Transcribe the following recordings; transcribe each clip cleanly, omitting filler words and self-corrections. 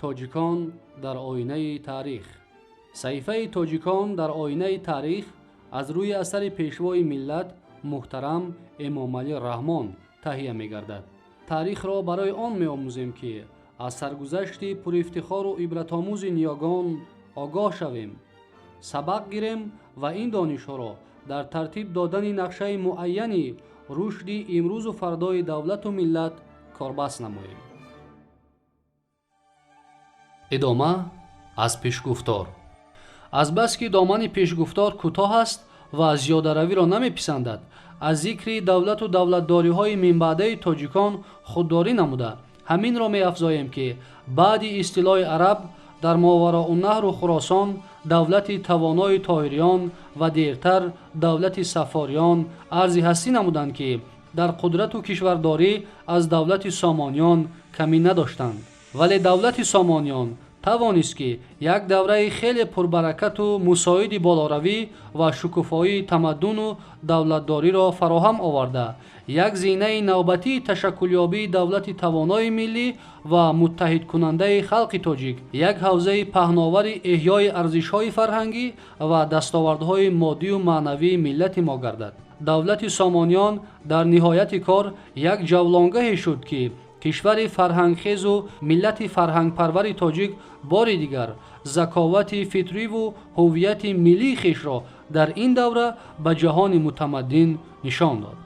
Тоҷикон дар оинаи таърих. Саҳифаи Тоҷикон дар оинаи таърих аз рӯи асари Пешвои миллат муҳтарам Эмомалӣ Раҳмон таҳия мегардад. Таърихро барои он меомӯзем, ки аз саргузашти пурифтихору ибратомӯзи ниёгон огоҳ шавем, сабақ гирем ва ин донишҳоро дар тартиб додани нақшаи муайяни рушди имрӯзу фардои давлату миллат корбаст намоем. Идома аз пешгуфтор. Азбаски домани пешгуфтор кӯтоҳ аст ва зиёдаравиро намеписандад, аз зикри давлату давлатдориҳои минбаъдаи тоҷикон худдорӣ намуда, ҳаминро меафзоем, ки баъди истилои араб дар Мовароуннаҳру Хуросон давлати тавонои Тоҳириён ва дертар давлати Саффориён арзи ҳастӣ намуданд, ки дар қудрату кишвардорӣ аз давлати Сомониён камӣ надоштанд. Вале давлати Сомониён тавонист, ки як давраи хеле пурбаракату мусоиди болоравӣ ва шукуфоии тамаддуну давлатдориро фароҳам оварда, як зинаи навбатии ташаккулёбии давлати тавонои миллӣ ва муттаҳидкунандаи халқи тоҷик, як ҳавзаи паҳновари эҳёи арзишҳои фарҳангӣ ва дастовардҳои моддию маънавии миллати мо гардад. Давлати Сомониён дар ниҳояти кор як ҷавлонгаҳе шуд, ки кишвари фарҳангхезу миллати фарҳангпарвари тоҷик бори дигар заковати фитриву ҳуввияти миллии хешро дар ин давра ба ҷаҳони мутамаддин нишон дод.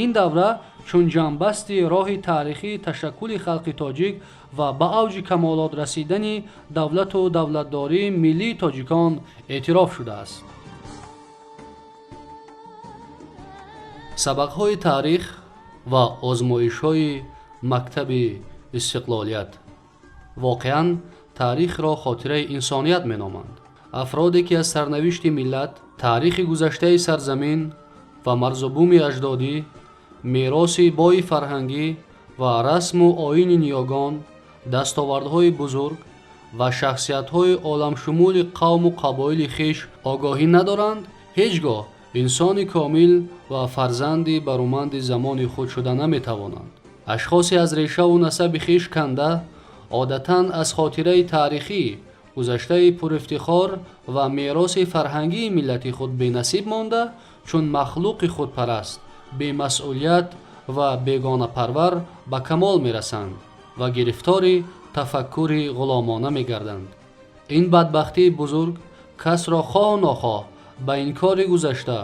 Ин давра чун ҷамъбасти роҳи таърихии ташаккули халқи тоҷик ва ба авҷи камолот расидани давлату давлатдории миллии тоҷикон эътироф шудааст. Сабақҳои таърих ва озмоишҳои мактаби истиқлолият. Воқеан, таърихро хотираи инсоният меноманд. Афроде ки аз сарнавишти миллат, таърихи гузаштаи сарзамин ва марзубуми аҷдодӣ, мероси бои фарҳангӣ ва расму оини ниёгон, дастовардҳои бузург ва шахсиятҳои оламшумули қавму қабоили хеш огоҳӣ надоранд, ҳеҷ гоҳ инсони комил ва фарзанди баруманди замони худ шуда наметавонанд. Ашхосе аз решаву насаби хеш канда одатан аз хотираи таърихӣ, гузаштаи пурифтихор ва мероси фарҳангии миллати худ бенасиб монда, чун махлуқи худпараст, бемасъулият ва бегонапарвар ба камол мерасанд ва гирифтори тафаккури ғуломона мегарданд. Ин бадбахтии бузург касро хоҳу нохоҳ ба инкори гузашта,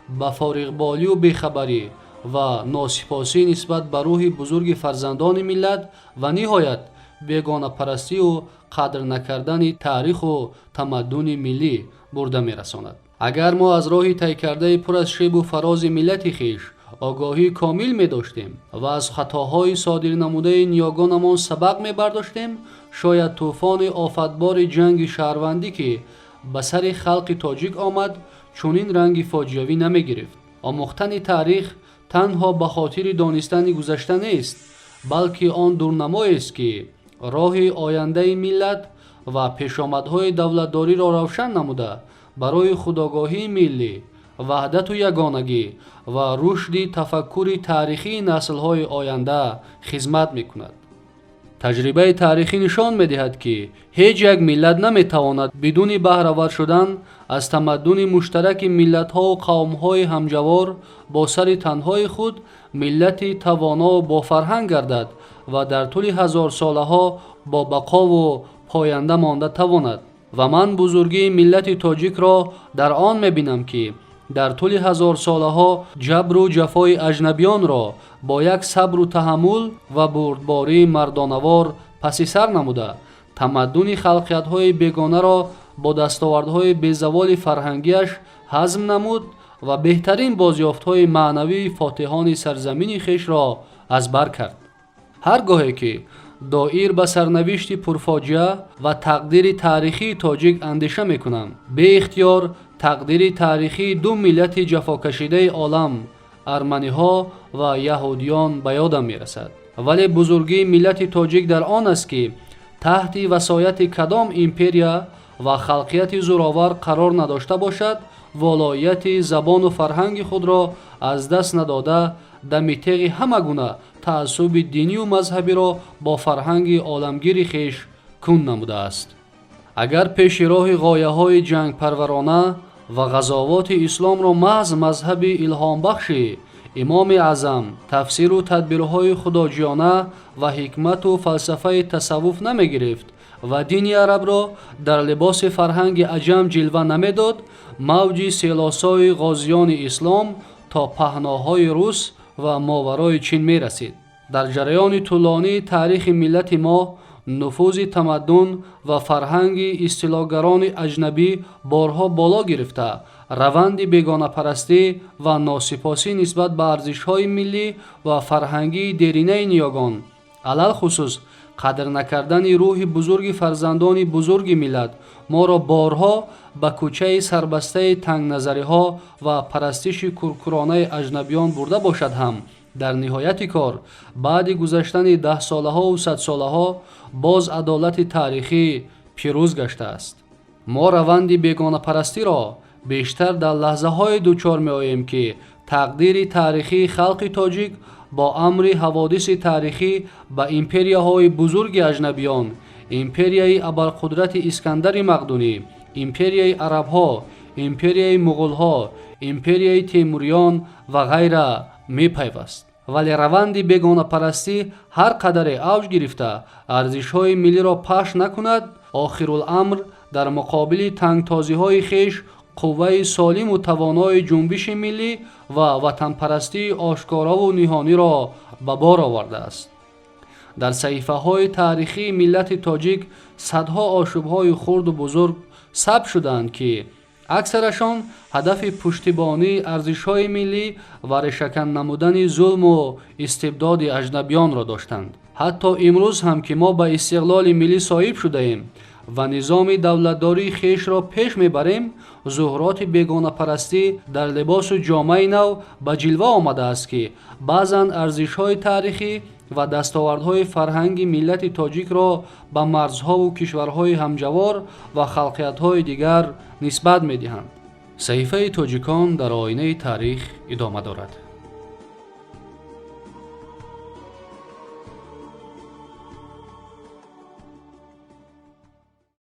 ба фориғболию бехабарӣ ва носипосӣ нисбат ба рӯҳи бузурги фарзандони миллат ва ниҳоят бегонапарастию қадр накардани таъриху тамаддуни миллӣ бурда мерасонад. Агар мо аз роҳи тай кардаи пур аз шебу фарози миллати хеш огоҳии комил медоштем ва аз хатоҳои содирнамудаи ниёгонамон сабақ мебардоштем, шояд тӯфони офатбори ҷанги шаҳрвандӣ, ки ба сари халқи тоҷик омад, чунин ранги фоҷиавӣ намегирифт. Омӯхтани таърих танҳо ба хотири донистани гузашта нест, балки он дурнамоест, ки роҳи ояндаи миллат ва пешомадҳои давлатдориро равшан намуда, барои худогоҳии миллӣ, ваҳдату ягонагӣ ва рушди тафаккури таърихии наслҳои оянда хизмат мекунад. Таҷрибаи таърихӣ нишон медиҳад, ки ҳеҷ як миллат наметавонад бидуни баҳравар шудан аз тамаддуни муштараки миллатҳову қавмҳои ҳамҷавор бо сари танҳои худ миллати тавонову бофарҳанг гардад ва дар тӯли ҳазорсолаҳо бо бақову поянда монда тавонад. Ва ман бузургии миллати тоҷикро дар он мебинам, ки дар тӯли ҳазорсолаҳо ҷабру ҷафои аҷнабиёнро бо як сабру таҳаммул ва бурдбории мардонавор паси сар намуда, тамаддуни халқиятҳои бегонаро бо дастовардҳои безаволи фарҳангиаш ҳазм намуд ва беҳтарин бозёфтҳои маънавии фотиҳони сарзамини хешро аз бар кард. Ҳар гоҳе ки доир ба сарнавишти пурфоҷиа ва тақдири таърихии тоҷик андеша мекунам, беихтиёр тақдири таърихии ду миллати ҷафокашидаи олам, арманиҳо ва яҳудиён, ба ёдам мерасад. Вале бузургии миллати тоҷик дар он аст, ки таҳти васояти кадом империя ва халқияти зӯровар қарор надошта бошад, волоияти забону фарҳанги худро аз даст надода, дами теғи ҳама гуна таассуби динию мазҳабиро бо фарҳанги оламгири хеш Кун намудааст. Агар пеши роҳи ғояҳои ҷангпарварона ва ғазовоти исломро маҳз мазҳаби илҳомбахши Имоми Аъзам, тафсиру тадбирҳои худоҷиёна ва ҳикмату фалсафаи тасаввуф намегирифт ва дини арабро дар либоси фарҳанги аҷам ҷилва намедод, мавҷи селосои ғозиёни ислом то паҳноҳои Рус ва Моварои Чин мерасид. Дар ҷараёни тӯлонии таърихи миллати мо нуфузи тамаддун ва фарҳанги истилогарони аҷнабӣ борҳо боло гирифта, раванди бегонапарастӣ ва носипосӣ нисбат ба арзишҳои миллӣ ва фарҳангии деринаи ниёгон, алалхусус қадр накардани рӯҳи бузурги фарзандони бузурги миллат моро борҳо ба кӯчаи сарбастаи тангназариҳо ва парастиши куркуронаи аҷнабиён бурда бошад ҳам, дар ниҳояти кор, баъди гузаштани даҳсолаҳову садсолаҳо, боз адолати таърихӣ пирӯз гаштааст. Мо раванди бегонапарастиро бештар дар лаҳзаҳое дучор меоем, ки тақдири таърихии халқи тоҷик бо амри ҳаводиси таърихӣ ба империяҳои бузурги аҷнабиён, империяи абарқудрати Искандари Мақдунӣ, империяи арабҳо, империяи муғулҳо, империяи Темуриён ва ғайра мепайваст. Вале раванди бегонапарастӣ ҳар қадаре авҷ гирифта, арзишҳои миллиро пахш накунад, охируламр дар муқобили тангтозиҳои хеш қувваи солиму тавонои ҷунбиши миллӣ ва ватанпарастии ошкорову ниҳониро ба бор овардааст. Дар саҳифаҳои таърихии миллати тоҷик садҳо ошӯбҳои хурду бузург сабт шудаанд, ки аксарашон ҳадафи пуштибонии арзишҳои миллӣ ва решакан намудани зулму истибдоди аҷнабиёнро доштанд. Ҳатто имрӯз ҳам, ки мо ба истиқлоли миллӣ соҳиб шудаем ва низоми давлатдории хешро пеш мебарем, зуҳуроти бегонапарастӣ дар либосу ҷомаи нав ба ҷилва омадааст, ки баъзан арзишҳои таърихӣ ва дастовардҳои фарҳанги миллати тоҷикро ба марзҳову кишварҳои ҳамҷавор ва халқиятҳои дигар нисбат медиҳанд. Саҳифаи тоҷикон дар оинаи таърих идома дорад.